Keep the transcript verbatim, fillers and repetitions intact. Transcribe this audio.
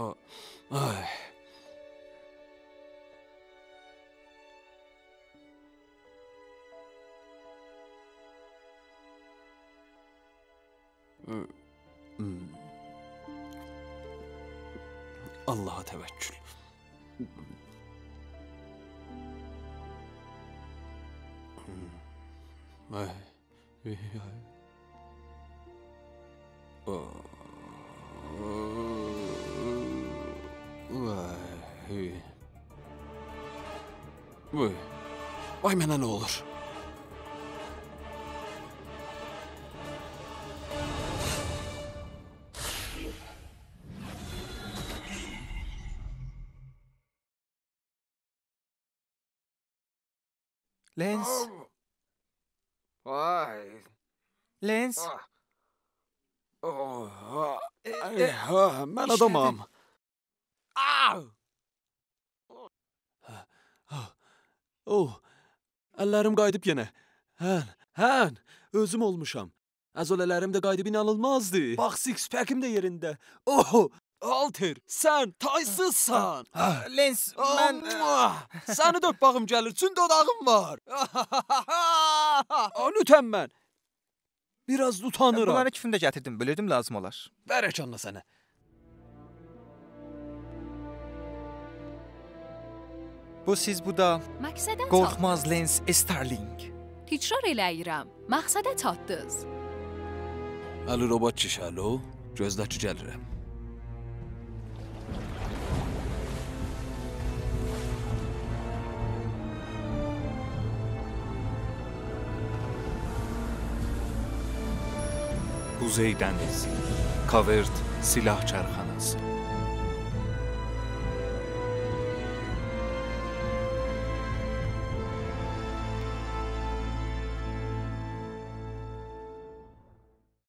آی. آللاها توکل. آی. وای. وای. وای، منه نه اولور؟ لنس. آه. وای. لنس. آه. آه، آه. ائ، آی، ائ، آه، من ایشله‌دی. آدامام. آه. اوه، اللریم قاییدیب یئنه. هن، هن، اؤزوم اولموشام. عضله‌لریم ده قاییدیب، اینانیلمازدی. باخ، سیکس پکیم ده یئرینده. اوه، هالتر، سن تایسیزسان. آه، لنس، من، آه، سنی ده اؤپمه‌ییم گلیر، چون دوداغین وار. آه، لطفاً من. بیر آز اوتانیرام. بونلاری کیفیمده گتیردیم، بیلیردیم لازیم اولار. بارک‌الله سنه. بو سیز، بو دا مقصده چاتدیز. قورخماز لنس استرلینگ. تکرار ائله‌ییرم، مقصده چاتدیز. الو، روبوت کیشی، الو. گؤزله کی، گلیرم. قوزئی دنیز، کاورت سیلاح کارخاناسی.